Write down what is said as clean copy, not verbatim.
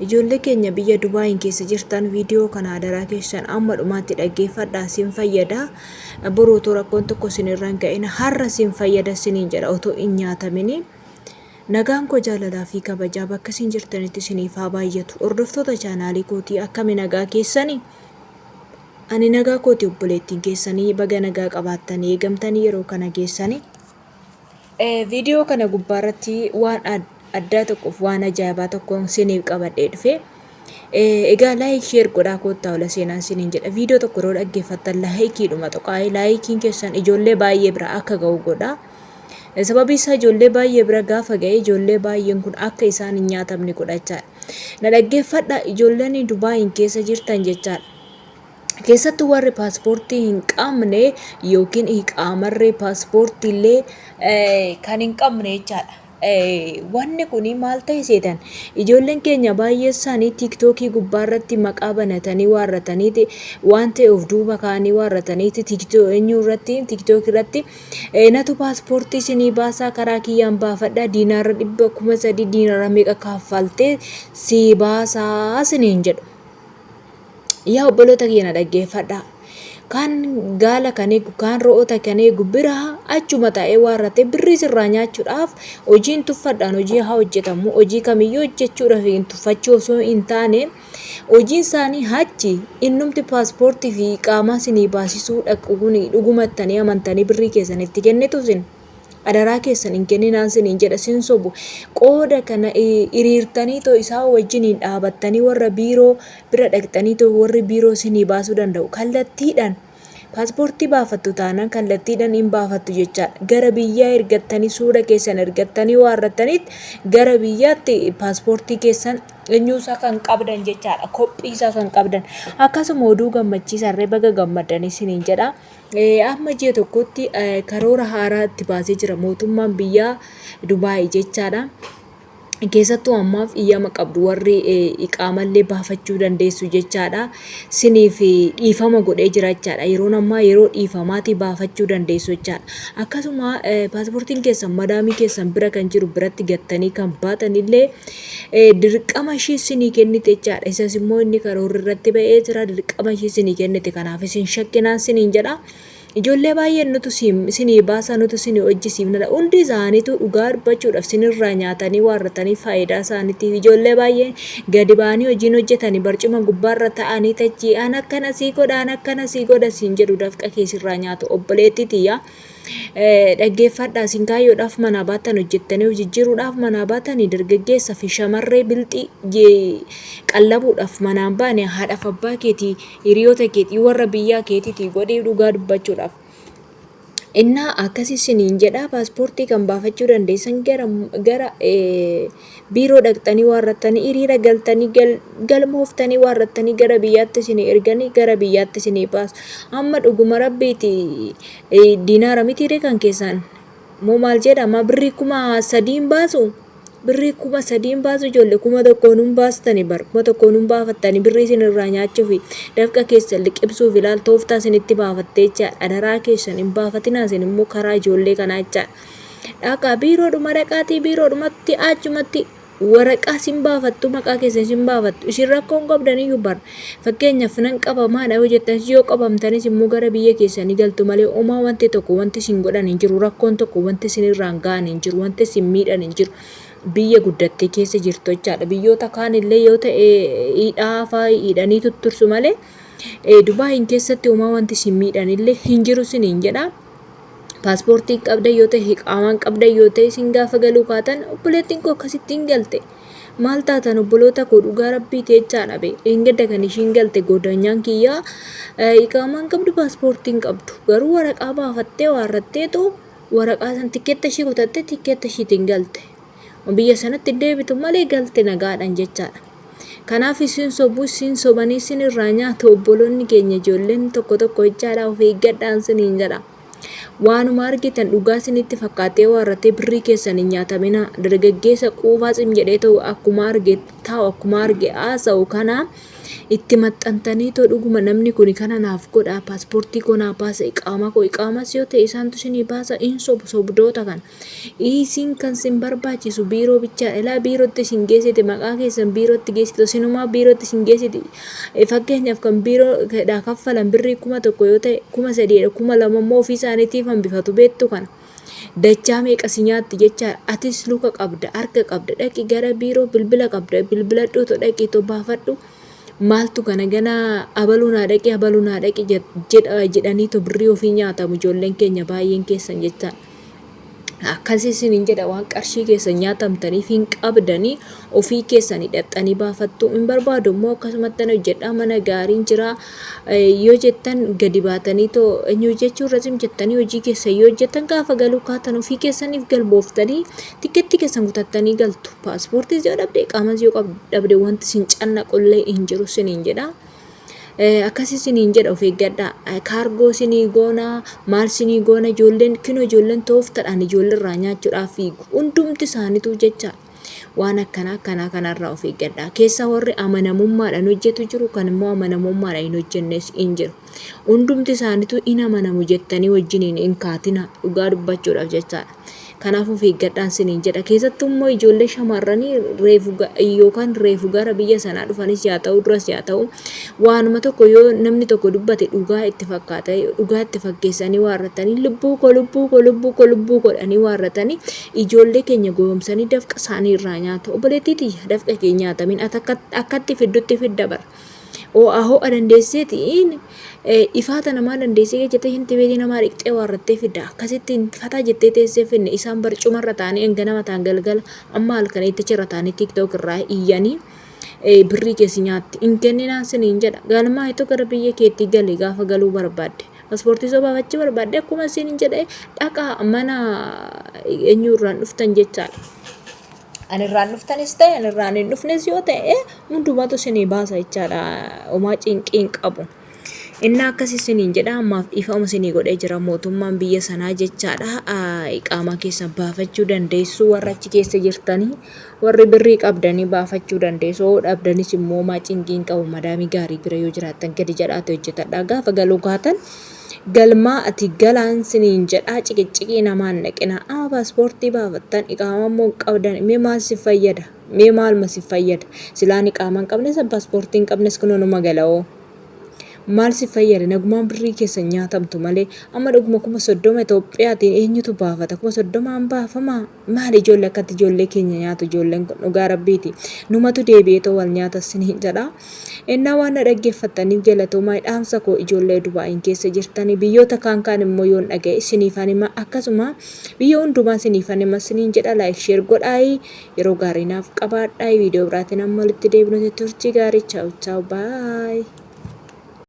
Ijoollee keenya biyya Dubaayin keessa jirtan viidiyoo kana adaraa keessan amma dhumaatti dhaggeeffadhaa sin fayyada. Boru otoo rakkoon tokko isin irra hin ga'in har'a sin fayyada isiniin jedha otoo hin nyaatamini. Nagaan koo jaalalaa fi kabajaa bakka isin jirtanitti isiniif haa baay'atu. Hordoftoota chaanaalii kootii akkami nagaa keessani? Ani nagaa kooti obboleettiin keessanii baga nagaa qabaattanii eegamtanii yeroo kana geessanii. Viidiyoo kana gubbaa irratti waan addaa tokkoof waan ajaa'ibaa tokkoon siniif qabadhee dhufe. Egaa laayik sheer godhaa koottaa ola seenaan siniin jedha. Viidiyoo tokko yeroo dhaggeeffattan laayikiidhuma tuqaa. Laayikiin keessan ijoollee baay'ee bira akka ga'u godha. Sababii isaa ijoollee baay'ee bira gaafa ga'e ijoollee baay'een kun akka isaan hin nyaatamne godhachaadha. Na dhaggeeffadha ijoolleen Dubaayin keessa jirtan jechaadha. Keessattuu warri paaspoortii hin qabne yookiin iqaamarree paaspoortiillee kan hin qabne jechaadha. Wanni kun maal ta'e seetan ijoolleen keenya baay'ee isaanii tiiktookii gubbaa irratti maqaa banatanii waarrataniiti waan ta'e of duuba kaa'anii waarrataniiti tiiktoo eenyu irratti tiiktookii irratti natu paaspoortii isinii baasaa karaa kiyyaan baafadhaa diinaarra 300,000 diinaarra meeqa kaffaltee sii baasaa isiniin jedhu. Yaa obboloota kiyya na dhaggeeffadhaa. Kaan gaala kan eegu, kaan ro'oota kan eegu bira achuma taa'ee waarratee birrii sirraa nyaachuudhaaf hojiin tuffadhaan hojii haa hojjetamu. Hojii kamiyyuu hojjechuudhaaf hin tuffachuu osoo hin taane hojiin isaanii achi innumti paaspoortii fi qaamaa isinii baasisuu dhaqu kun dhugumattanii amantanii birrii keessan itti kennitu isin. Adaraa keessan hin kenninaan siniin jedha sin sobu. Qooda kana hiriirtanii too isaan wajjiniin dhaabattanii warra biiroo bira dhaqxanii too warri biiroo sinii baasuu danda'u. Kallattiidhaan paaspoortii baafattu taanaan kallattiidhaan hin baafattu jechaadha. Gara biyyaa ergattanii suura keessan ergattanii waarrattanitti gara biyyaatti paaspoortii keessan eenyuusaa kan qabdan jechaadha. Kophiisaa kan qabdan. Akkasuma oduu gammachiisaarree baga gammaddanii siniin jedha. Amma ji'a tokkotti karoora haaraa itti baasee jira mootummaan biyyaa Dubaay jechaadha. Keessattuu ammaaf iyyama qabdu warri iqaamallee baafachuu dandeessu jechaadha. Siniif dhiifama godhee jira jechaadha. Yeroon ammaa yeroo dhiifamaatii baafachuu dandeessu jechaadha. Akkasuma paaspoortiin keessan madaamii keessan bira kan jiru biratti gattanii kan baatanillee Dirqama ishii isinii kennite jechaadha. Isas immoo inni karoorri irratti ba'ee jira. Dirqama ishii isinii kennite. Kanaaf isin shakkinaan isiniin jedha. Ijoollee baay'een nutu isinii baasa nutu isinii hojjisiifnadha. Hundi isaaniitu dhugaa dubbachuudhaaf isinirraa nyaatanii waarratanii faayidaa isaaniitiif ijoollee baay'een gadi ba'anii hojiin hojjetanii barcuma gubbaarra ta'anii tachii an akkana sii godha an akkana sii godha siin jedhu dafqa kee sirraa nyaatu obboleettii tiyyaa. Dhaggeeffadhaa isin kaayyoodhaaf manaa baatan hojjettanii of jijjiiruudhaaf manaa baatanii dargaggeessa fi shamarree bilxii qallabuudhaaf manaan baane haadhaaf abbaa keetii hiriyoota keetii warra biyyaa keetiitii godhii dhugaa dubbachuudhaaf. Innaa akkasi isiniin jedhaa paaspoortii kan baafachuu dandeessan gara gara biiroo dhaqxanii waarrattanii hiriira galtanii galmooftanii waarrattanii gara biyyaatti isinii erganii gara biyyaatti isinii baasu. Amma dhuguma rabbiiti diinaara mitiiree kan keessan moo maal jedhama birrii 3,000 baasu birrii 3,000 baasu ijoollee 1,000 hin baastani bar 1,000 hin baafattani birrii isin irraa nyaachuufi dafqa keessan liqimsuuf ilaal tooftaa isinitti baafattee jechaadha adaraa keessan hin baafatinaa isin immoo karaa ijoollee kanaa jechaadha. Dhaqaa biiroodhuma dhaqaatii biiroodhumatti achumatti waraqaa sin baafattu maqaa keessan sin baafattu isin rakkoo hin qabdaniyyuu bar fakkeenyaaf nan qabamaadha yoo jettan yoo qabamtanis immoo gara biyya keessanii galtu malee homaa wanti tokko wanti isin godhan hin jiru rakkoon tokko wanti isin irraan ga'an hin jiru wanti isin miidhan hin jiru biyya guddattee keessa jirtu jechaadha biyyoota kaan illee yoo ta'e hidhaa faa hidhanii tuttursu malee Dubaayin keessatti homaa wanti isin miidhan illee hin jiru isiniin jedha. Paaspoortii hin qabdan yoo ta'e, iqaamaa hin qabdan yoo ta'e, isin gaafa galuu kaatan obboleettiin koo akkasittiin galte. Maal taatan obboloota koo dhugaa rabbiiti jechaadha be. Dheengadda kan ishiin galte goodanyaan kiyyaa iqaamaa hin qabdu paaspoortii hin qabdu. Garuu waraqaa baafattee waarratteetu waraqaa san tikkeetta ishii kutattee tikkeetta ishiitiin galte. Biyya sanatti hin deebitu malee galte nagaadhaan jechaadha. Kanaaf isin sobu isin sobanii isin irraa nyaatu obboloonni keenya ijoolleen tokko tokko jechaadha of eeggadhaan isiniin jedha. Waanuma argitan dhugaa isinitti fakkaatee waarratee birrii keessan hin nyaataminaa. Dargaggeessa quufaa cim jedhee ta'u akkuma arge taa'u akkuma arge haasa'u kana Itti maxxantanii too dhuguma namni kuni kana naaf godha paaspoortii koo naa baasa iqaamaa koo iqaamas yoo ta'e isaantu isinii baasa in sobu sobdoota kana. Isin kan sin barbaachisu biiroo bichaa ilaa biirootti isin geessite maqaa keessan biirootti geessite sinumaa biirootti isin geessite fakkeenyaaf kan biiroo dhaa kaffalan birrii 1000 yoo ta'e 3000 2000 immoo ofii isaaniitiif hambifatu beektu kana. Dachaa meeqa si nyaatti jechaadha. Atis luka qabda, harka qabda. Dhaqi gara biiroo bilbila qabda. Bilbiladhuuto dhaqiito baafadhu. Maaltu kana gana abaluu naa dhaqi abaluu naa dhaqi jedha jedhaniito birrii ofii nyaatamu ijoolleen keenya baay'een keessan jechaadha. Akkasii isiniin jedha waan qarshii keessan nyaatamtaniif hin qabdanii ofii keessanii dhaqxanii baafattu hin barbaadu immoo akkasumatti an hojjedha mana gaariin jira yoo jettan gadi baatanii too eenyu hojjechuu irra cim jettanii hojii keessan yoo hojjettan gaafa galuu kaatan ofii keessaniif galmooftanii tikkeetti keessan kutattanii galtu paaspoortiis yoo dhabde iqaamas yoo dhabde wanti isin cannaqullee hin jiru isiniin jedha. Akkas isiniin jedha of eeggadhaa. Kaargoo isinii goona, maal isinii goona ijoolleen kinoo ijoolleen tooftadhaan ijoollee irraa nyaachuudhaaf fiigu. Hundumti isaaniitu jecha waan akkanaa akkanaa kanarraa of eeggadhaa. Keessaa warri amanamummaadhaan hojjetu jiru kan immoo amanamummaadhaan hin hojjennes hin jiru. Hundumti isaaniitu hin amanamu jettanii wajjiniin hin kaatina dhugaa dubbachuudhaaf jechaadha. Kanaaf of eeggadhaan siniin jedha. Keessattuu immoo ijoollee shamarranii reefu yookaan reefu gara biyya sanaa dhufanis yaa ta'u duras yaa ta'u waanuma tokko yoo namni tokko dubbate dhugaa itti fakkaata dhugaa itti fakkeessanii waarratanii lubbuu koo lubbuu koo lubbuu koo lubbuu koo jedhanii waarratanii ijoollee keenya gowwoomsanii dafqa isaanii irraa nyaatu. Obboleettii tiyya dafqa kee nyaatamin ati akkatti fiddutti fidda bara. Ho'a ho'a dandeesseeti ifaata namaa dandeessee jettee shinti beetii namaa dhiqxee waarrattee fidda. Akkasitti fataa jettee teessee finne isaan barcumarra taa'anii hanga nama ta'an galgala amma halkaniitti achirra taa'anii tiiktook irraa iyyanii birrii keessi nyaatti. Hin kenninaan siniin jedha. Galmaa itoo gara biyya keetti gali gaafa galuu barbaadde. Paaspoortii soo baafachuu barbaadde akkuma siin jedhe dhaqaa mana eenyu irraan dhuftan jechaadha. Ani irraan dhuftanis ta'e ani irraan hin dhufnes yoo ta'e hundumatu isinii baasa jechaadha. Homaa cinqii hin qabu. Inni akkas isiniin jedha ammaaf dhiifama isinii godhee jira mootummaan biyya sanaa jechaadha. Iqaamaa keessan baafachuu dandeessu warra achi keessa jirtanii warri birrii qabdanii baafachuu dandeessu. Hoo dhabdanis immoo homaa cinqii hin qabu madaamii gaarii bira yoo jiraattan gadi jedhaati hojjetadha. Gaafa galuu kaatan Galmaa ati galaan siniin jedhaa ciqicciqii namaan dhaqinaa ama paaspoortii baafattan iqaamaa immoo hin qabdan mee maal si fayyada mee maaluma si fayyada silaan iqaamaa hin qabnes paaspoortii hin qabnes kunoo numa galawoo maal si fayyada nagumaan birrii keessan nyaatamtu malee amma dhuguma 30,000 Itoophiyaatiin eenyutu baafata 30,000 baafamaa Maali ijoollee akkatti ijoollee keenya nyaatu ijoolleen kun dhugaa rabbiiti numatu deebi'eetoo wal nyaata siniin jedha ennaa waan na dhaggeeffattaniif galatoomaa dhaamsa koo ijoollee dubaa'iin keessa jirtanii biyyoota kaan kaan immoo yoon dhaga'e siniifan hima akkasuma biyya hundumaa siniifan hima siniin jedha laayik sheer godhaayi yeroo gaarii naaf qabaadhaayi viidiyoo biraatiin amma walitti deebinutti turtii gaarii chaaw chaaw baay.